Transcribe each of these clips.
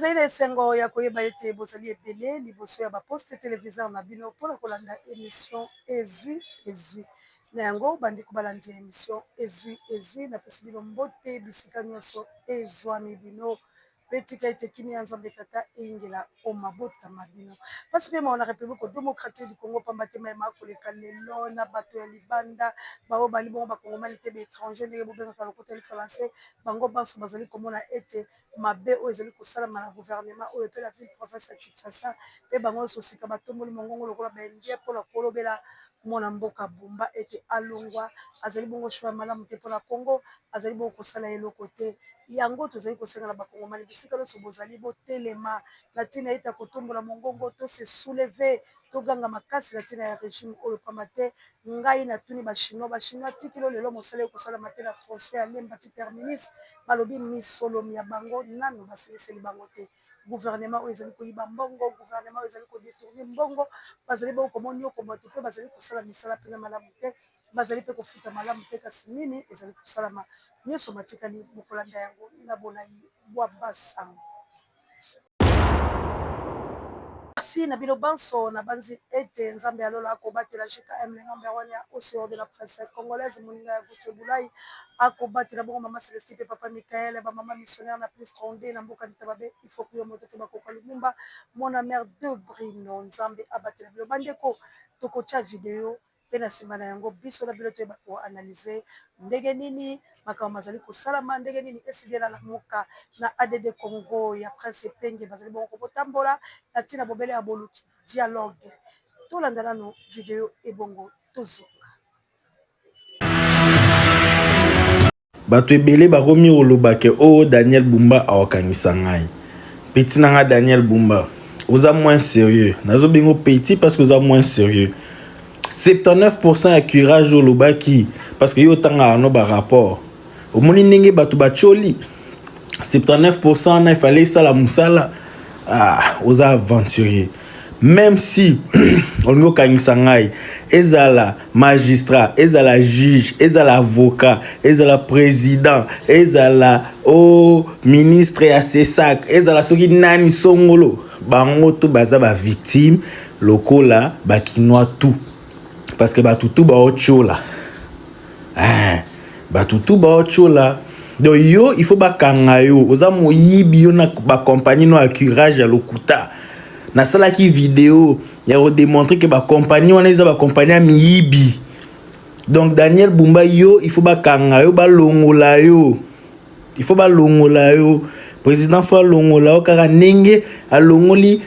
Nazali na esengo ya koyeba ete bozali ebele liboso ya ba poste televiseur na bino mpo na kolanda emission Ezwi Ezwi. Na yango bandeko balandi ya emission Ezwi Ezwi, napesi bino mbote bisika nyonso ezwami bino. Mpe tika ete kimia ya Nzambe Tata eyingela o mabota ma bino. Mpasi mpe mawa na Republique democratique du Congo, pamba te maye makoleka lelo na bato ya libanda baoyo bali bongo bakongomani te, ba etranger ndenge bobengaka lokota ya lifalanse, bango banso bazali komona ete mabe oyo ezali kosalama na gouvernement oyo mpe na ville province ya Kinshasa, mpe bango nyonso sika batomboli mongongo lokola ba indien mpo na kolobela mwana mboka Bumba ete alongwa. Azali bongo choix ya malamu te mpo na Congo, azali bongo kosala eloko te. Yango tozali kosenga na bakongomani bisika nyonso bozali, botelema na ntina ete ya kotombola mongongo, to se soulever, toganga makasi na ntina ya regime oyo, pamba te ngai natuni ba chinois, ba chinois ti kino lelo mosala ekosalama te na tronçon ya Lemba ti terminus, balobi misolo mya bango nanu basiliseli bango te. Gouvernement oyo ezali koyiba mbongo, gouvernement oyo ezali ko detourner mbongo, bazali bongo komonioka bato mpe bazali kosala misala mpenza malamu te, bazali mpe kofuta malamu te, kasi nini ezali kosalama? Nyonso matikali bokolanda yango na bolayi bwa basango. Merci na bino banso, nabanzi ete Nzambe ya lola akobatela JKM le number one ya Océan de la presse congolaise, moninga ya Gauthier Bulay, akobatela bongo mama Celestine pe papa Michael, ba mama missionnaire na plus 32 na mboka Litababe, Ifoku yo moto to bakoka Lumumba, mwana mère de Brino, Nzambe abatela bino. Bandeko, tokotia video mpe na nsima na yango biso na bino toyeba ko analyser ndenge nini makambo mazali kosalama, ndenge nini ECD na Lamuka na ADD Congo ya Prince Epenge bazali bongo kotambola na ntina bobele ya boluki dialogue. Tolanda nanu video ebongo tozonga. Bato ebele bakomi koloba ke o oh, Daniel Bumba awakangisa ngai. Petit na nga Daniel Bumba, oza moins sérieux. Nazo bengo petit parce que oza moins sérieux. 79% ya curage olobaki parce que yo otangaka no ba rapport. Omoni ndenge bato batioli 79% wana ifale esala mosala. Ah, oza aventurier. Même si olingi okangisa ngai, ezala magistrat, ezala juge, ezala avocat, ezala président, ezala o oh, ministre ya CESAC, ezala soki nani songolo, bango to baza ba victime lokola ba kinois tout. Parce que bato tout baotiola. Hein, bato tout baotiola. Donc yo il faut bakanga yo, oza moyibi yo na ba compagnie no ya curage ya lokuta. Nasalaki video ya kodemontre ke bakompagnie wana eza bakompagnie ya miyibi. Donc Daniel Bumba yo il faut bakanga yo, balongola yo. Il faut balongola yo. Président faut alongola yo kaka ndenge alongoli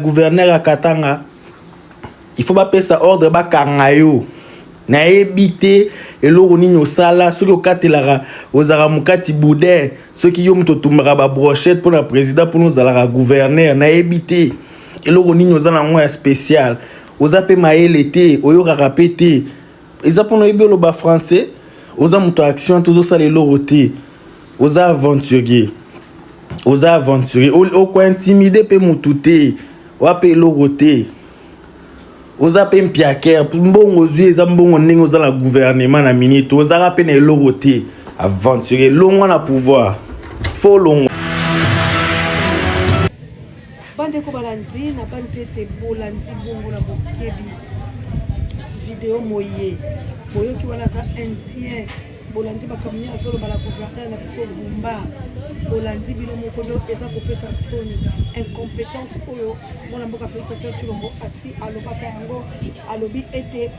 gouverneur ya Katanga. Il faut bapesa ordre bakanga yo. Nayebi te eloko nini osala soki okatelaka ozalaka mokati boudin soki yo moto otumbaka ba brochette mpona président mpona ozalaka gouverneur nayebi te eloko nini oza nango ya spécial oza mpe mayele te oyokaka mpe te eza mpona oyebi oloba français oza moto ya action te ozosala eloko te oza aventurier oza aventurier okointimide mpe motu te oya mpe eloko te oza mpe mpiaker mbongo ozwi eza mbongo ndenge oza na gouvernement na minute ozalaka mpe na eloko te aventurier longwa na pouvoir fo longwa. Bandeko balandi, nabanzi ete bolandi bongo na bokebi video moye boyoki wana aza indien bolandi makambo nini azoloba na gouverneur na biso Bumba, bolandi bino moko do eza kopesa soni incompetence oyo mwana mboka Felix Antoine Tshilombo asi alobaka yango, alobi ete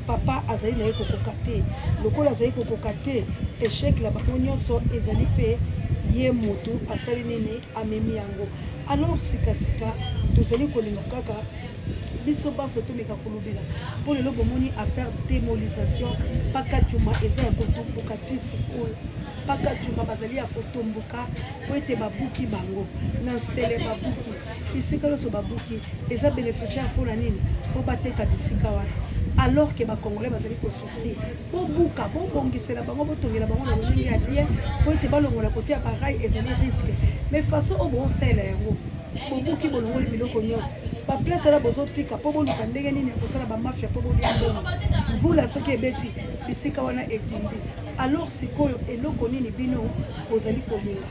papa azali na ye kokoka te, lokola azali kokoka te echec na bango nyonso ezali mpe ye motu asali nini amemi yango. Alors sikasika tozali kolinga kaka biso banso tomeka kolobela mpo lelo bomoni affaire demolisation Pakadjuma eza ya kotomboka ti sikoyo. Pakadjuma bazali ya kotomboka mpo ete babuki bango na nsele, babuki bisika nyonso, babuki eza bénéficiaire mpo na nini? Mpo bateka bisika wana alors que bacongolais bazali kosouffrir. Bobuka, bobongisela bango, botongela bango na lolenge ya bien mpo ete balongola kote ya barai ezali risque, mais façon oyo bosalela yango bobuki, bolongoli biloko nyonso baplace wana bozotika mpo boluka ndenge nini ya kosala bamafia mpo bolia mbongo. Mvula soki ebeti bisika wana etindi, alors sikoyo eloko nini bino bozali kolinga?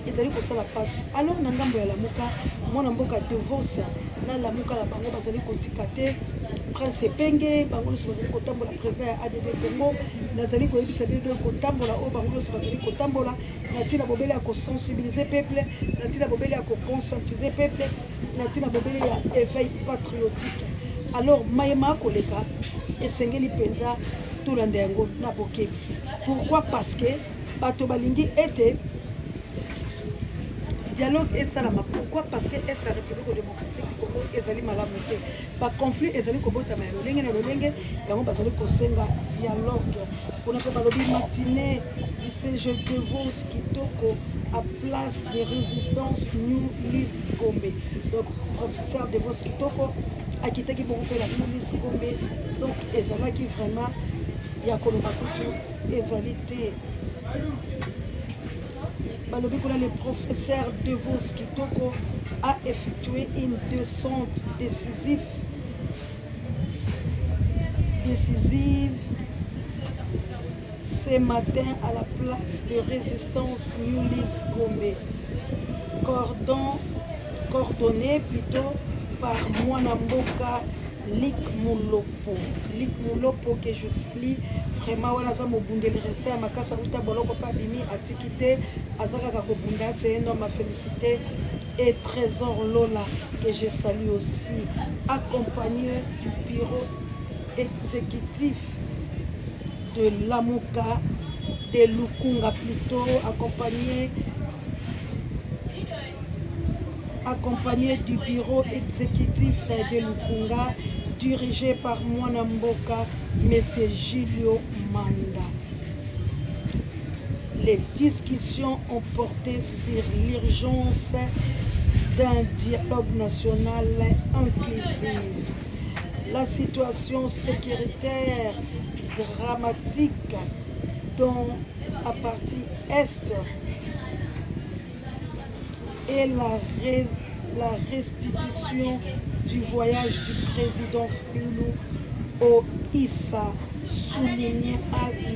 Ezali kosala mpasi. Alors na ngambo ya Lamuka, mwana mboka Devos na Lamuka na bango bazali kotika te. Prince Epenge, bango nyonso bazali kotambola, président ya ADD Congo, nazali koyebisa bino kotambola oyo bango nyonso bazali kotambola na ntina bobele ya kosensibiliser peuple, na ntina bobele ya koconscientiser peuple, na ntina bobele ya éveil patriotique. Alors mayema akoleka, esengeli mpenza tolanda yango na bokebi. Pourquoi? Parce que bato balingi ete dialogue esalama. Pourquoi? Parce que est la République démocratique du Congo ezali malamu te, baconflit ezali kobotama ya lolenge na lolenge, yango bazali kosenga dialogue. Kuna mpe balobi matinée du CG Devos Kitoko à place de résistance New Lis Gombe. Donc professeur Devos Kitoko akitaki bongo mpe na New Lis Gombe. Donc ezalaki vraiment ya koloba kutu ezali te. Balobi kuna le professeur Devos Kitoko a effectué une descente décisive ce matin à la place de résistance Newlis Gombe, coordonné plutôt par Mwana Mboka Lik Mulopo. Lik Mulopo que je salue vraiment, wana aza mobundeli reste ya makasi, auta boloko mpe abimi, atiki te, aza kaka kobunda. C'est un homme à féliciter. Et Trésor Lola que je salue aussi, accompagné du bureau exécutif de Lamuka, de Lukunga plutôt, accompagné du bureau exécutif de Lukunga, dirigé par Mwana Mboka, M. Julio Manda. Les discussions ont porté sur l'urgence d'un dialogue national inclusif, la situation sécuritaire dramatique dans la partie est et la restitution du voyage du président Fayulu au Issa soulignait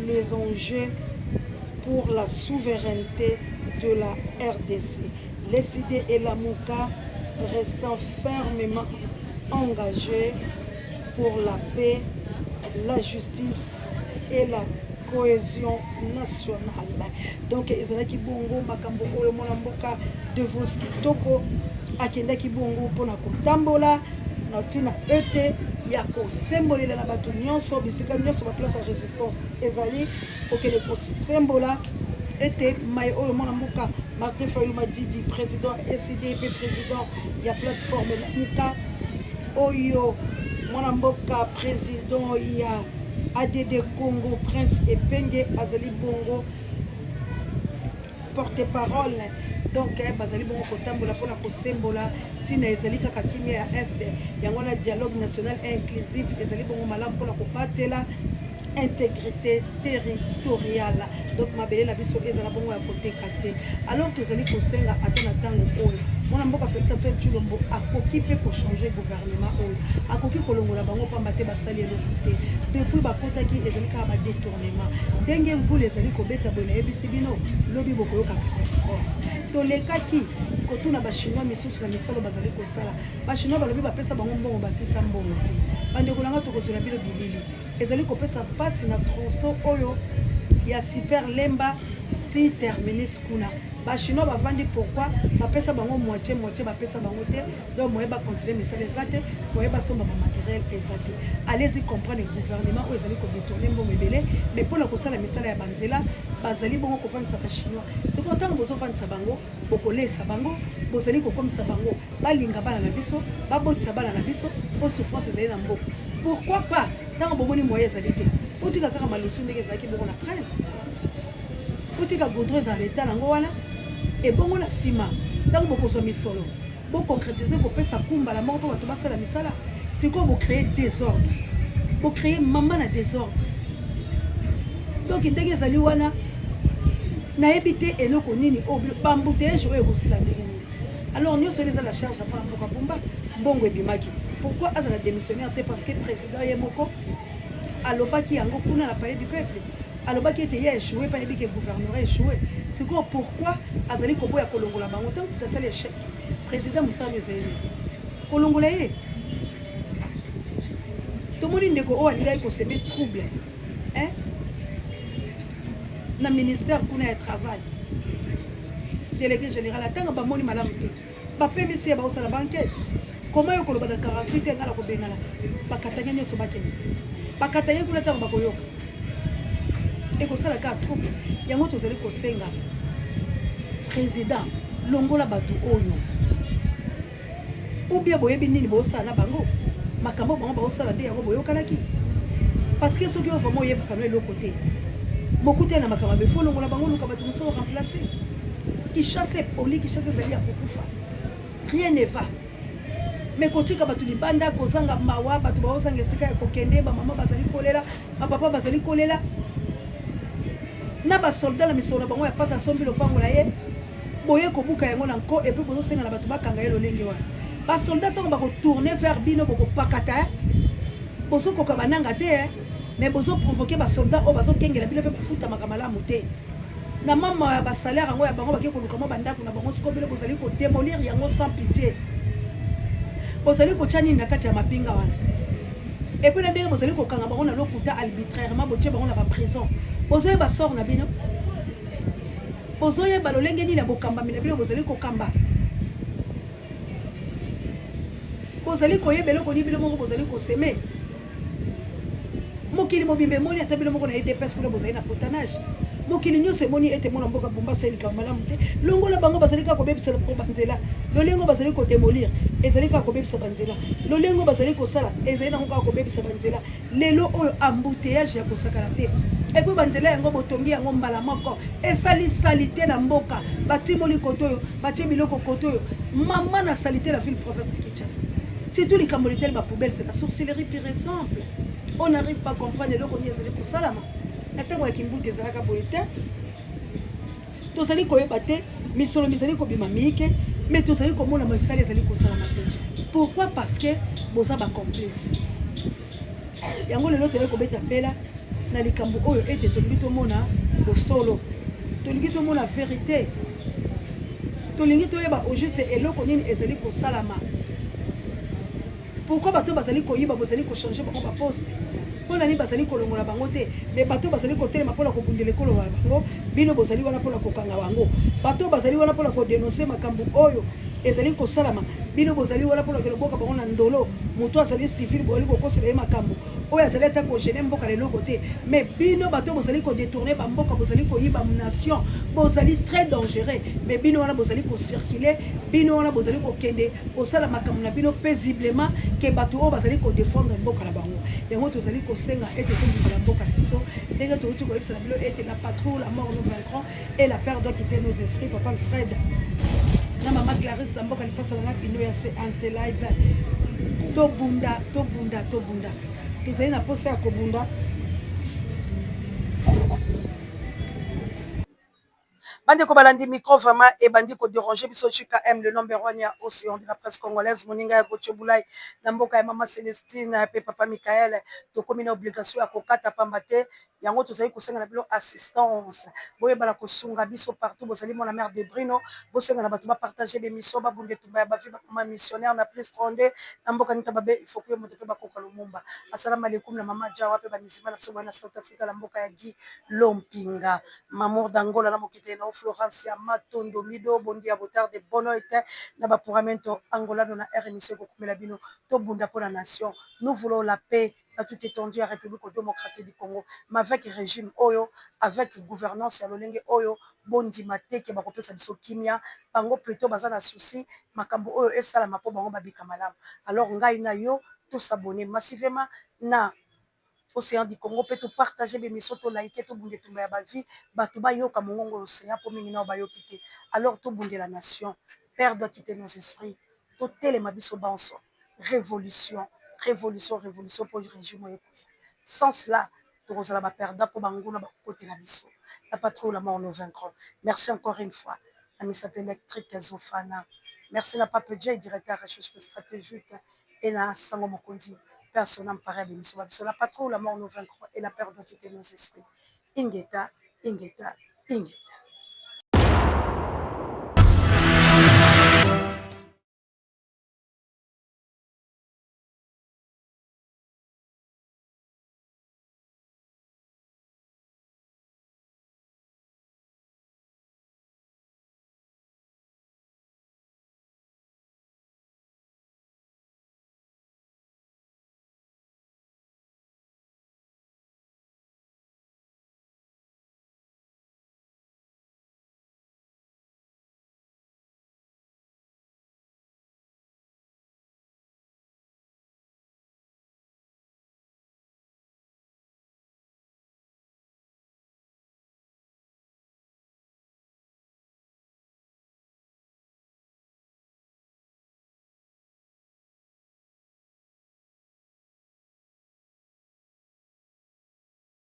les enjeux pour la souveraineté de la RDC. L'ECiDé et Lamuka restant fermement engagés pour la paix, la justice et la cohésion nationale. Donc ezalaki bongo makambo oyo mwana mboka Devos Kitoko akendaki bongo mpona kotambola na ntina ete ya kosembolela na bato nyonso, bisika nyonso baplace ya résistance ezali kokende kosembola ete mai oyo mwana mboka Martin Fayulu Madidi, président ya ECiDé mpe président ya plateforme Lamuka, oyo mwana mboka président ya ADD Congo Prince Epenge azali bongo porte-parole. Donc bazali bongo kotambola mpona kosembola ntina ezali kaka kimia ya est. Yango wana dialogue national inclusive ezali bongo malamu mpona kobatela intégrité territoriale. Donc mabele na biso ezala bongo ya koteka te. Alors tozali kosenga ata na ntango oyo mwana mboka Félix Antoine Tshilombo akoki mpe kochanger gouvernement oyo, akoki kolongola bango, pamba te basali eloko te. Depuis bakotaki, ezali kaka badétournement. Ndenge mvula ezali kobeta boye, nayebisi bino, lobi bokoyoka catastrophe. Tolekaki kotuna bachinois misusu na misalo bazali kosala. Bachinois balobi bapesa bango mbongo, basisa mbongo te. Bandeko na nga, tokozwela bino bilili ezali kopesa mpasi na tronçon oyo ya Super Lemba ti terminus kuna. Bachinois bavandi. Pourquoi? Bapesa bango moitié moitié, bapesa bango te. Donc moyen bacontinue misala eza te, moyen basomba bamatériel eza te. Allez-y comprendre, gouvernement oyo ezali kodétourner mbongo ebele, mais mpona kosala misala ya banzela bazali bongo kofandisa bachinois. Sikoyo ntango bozofandisa bango, bokolesa bango, bozali kokomisa bango balinga bana na biso, babotisa bana na biso, mpo souffrance ezali na mboka. Pourquoi pas, ntango bomoni moyen ezali te, otika kaka malusu ndenge ezalaki bongo na prince, otika goudron ezala na etala yango wana, ebongo na nsima ntango bokozwa misolo, boconcrétise kopesa kumbala moko mpo bato basala misala. Sikoyo bocréer désordre, bocréer mama na désordre. Donc ndenge ezali wana, nayebi te eloko nini oyo baembouteillage oyo ekosila ndenge nini. Alors nyonso wana eza la charge mpona mboka Bumba. Mbongo ebimaki, pourquoi azala démissionnaire te? Parce que président ye moko alobaki yango kuna na Palais du Peuple. Alobaki ete ye échoué mpe ayebi ke gouvernorat échoué. Sikoyo pourquoi azali koboya kolongola bango ntango moto asali échec? Président mosala ezali nini? Kolongola ye. Tomoni ndeko oyo alingaki kosemer trouble, hein? Na ministère kuna ya travail, délégué général atanga bamoni malamu te, bapemisi ye, baosala baenquête. Koma yo koloba na 48 te, ngai na kobengana bakatangais nyonso, bakende bakatangais kuna. Ntango bakoyoka, ekosala kaka trouble. Yango tozali kosenga président, longola bato oyo, ou bien boyebi nini bosala na bango, makambo bango baosala nde yango boyokanaki. Parce que soki oyo vraiment oyebaka no eloko te, mokuta na makambo mabe, faut longola bango, luka bato mosusu remplacer. Kinshasa epoli, Kinshasa ezali ya kokufa, rien ne va. Mais kotika bato libanda kozanga mawa, bato baozanga esika ya kokende, bamama bazali kolela, bapapa bazali kolela, na basoldat na misolo na bango ya mpasi asombi lopango na ye, boye kobuka yango na nko, et puis bozosenga na bato bakanga ye. Lolenge wana basoldat ntango bakotourner vers bino, bokopakata, bozokoka bananga te. Mais bozoprovoquer basoldat oyo bazokengela bino mpe bafutamaka malamu te na mama ya basalaire yango ya bango, bake koluka mwa bandako na bango. Sikoyo bino bozali kodémolir yango sans pitié. Bozali kotya nini na kati ya mapinga wana? Et puis na ndenge bozali kokanga bango na lokuta, arbitrairement botie bango na baprison, bozoyeba sort na bino? Bozoyeba lolenge nini ya bokambami na bino bozali kokamba? Bozali koyeba eloko nini bino moko bozali kosemer? Mokili mobimba emoni, ata bino moko na UDPS kuna bozali na potanage. Mokili nyonso emoni ete mwana mboka Bumba asali likambo malamu te. Longola bango, bazali kaka kobebisa bango banzela. Lolengo bazali kodémolir ezali kaka kobebisa banzela. Lolengo bazali kosala ezali nango kaka kobebisa banzela. Lelo oyo embouteillage ya kosakana te. Et puis banzela yango botongi yango mbala moko, esali saleté na mboka. Batimoli koto oyo, batie biloko koto oyo, mama na saleté la ville province ya Kinshasa. Surtout likambo litali bapoubelle, c'est la sorcellerie pure et simple. On n'arrive pas à comprendre eloko nini ezali kosalama. Na ntango ya kimbuta ezalaka boye te. Tozali koyeba te, misolo mizali kobima mike, mais tozali komona misala ezali kosalama te. Pourquoi? Parce que boza bacomplice. Yango lelo toyei kobeta mpela na likambo oyo ete tolingi tomona bosolo, tolingi tomona vérité, tolingi toyeba au juste eloko nini ezali kosalama. Pourquoi bato bazali koyiba, bozali kochanger bango baposte? Mpo na nini bazali kolongola bango te? Mais bato bazali kotelema mpona kobundela ekolo ya bango, bino bozali wana mpona kokanga bango. Bato bazali wana mpona kodénoncer makambo oyo ezali kosalama, bino bozali wana mpona koloboka bango na ndolo. Moto azali civil, bozali kokosela ye makambo oyo azali ata kogêner mboka na eloko te. Mais bino bato bozali kodétourner bamboka, bozali koyiba nation, bozali très dangereux. Mais bino wana bozali kocirculer, bino wana bozali kokende kosala makambo na bino paisiblement ke bato oyo bazali kodéfendre mboka na bango. Yango tozali kosenga ete tobundela mboka na biso, ndenge touti koyebisa na bino ete la patrouille, la mort, nous vaincrons et la peur doit quitter nos esprits. Papa Alfred na mama Clarisse na mboka lipasa nanga kino ya C1 live, tobunda, tobunda, tobunda. Tozali na posa ya kobunda. Bandeko balandi, micro vraiment ebandi kodéranger biso. JKM, le number one ya océan de la presse congolaise, moninga ya Gauthier Bulai na mboka ya mama Célestine mpe papa Michael. Tokomi na obligation ya kokata pamba te yango tozali kosenga na bino assistance. Boyebana kosunga biso partout bozali. Mwana mare de Brino, bosenga na bato bapartager bémission, babunda etumba ya bavi, bakoma missionnaire na plus 32 na mboka nita babe ifoku ye moto mpe bakoka Lumumba. Asalamu alaikum na mama Jawa mpe bamisima na biso bwana South Africa na mboka ya Guy Lompinga, Mamour d'Angola na mokite na Florence ya Matondo Mido Bondi ya Botar de Bonoite na bapuramento angolano na air. Émission ekokomela bino. Tobunda mpo na nation. Nous voulons la paix na toute étendue ya République démocratique du Congo. Mais avec régime oyo, avec gouvernance ya lolenge oyo, bondima te ke bakopesa biso kimia. Bango plutôt baza na souci makambo oyo esalama mpo bango babika malamu. Alors ngai na yo, tos'abonner massivement na Océan du Congo mpe topartager bémission, toliker, tobunda etumba ya bavie, bato bayoka mongongo ya océan, mpo mingi nao bayoki te. Alors tobundela nation. Peur doit quitter nos esprits. Totelema biso banso. Révolution, révolution, révolution mpo régime oyo ekoya. Sans cela, tokozala baperdant mpo banguna bakokotela biso. La patrouille, la mort, nous vaincrons. Merci encore une fois na misato électrique Zofana. Merci na Pape J, directeur recherche stratégique, et na Sango Mokonzi, personne mpare bémission babiso. La patrouille, la mort, nous vaincrons et la peur doit quitter nos esprits. Ingeta, ingeta, ingeta.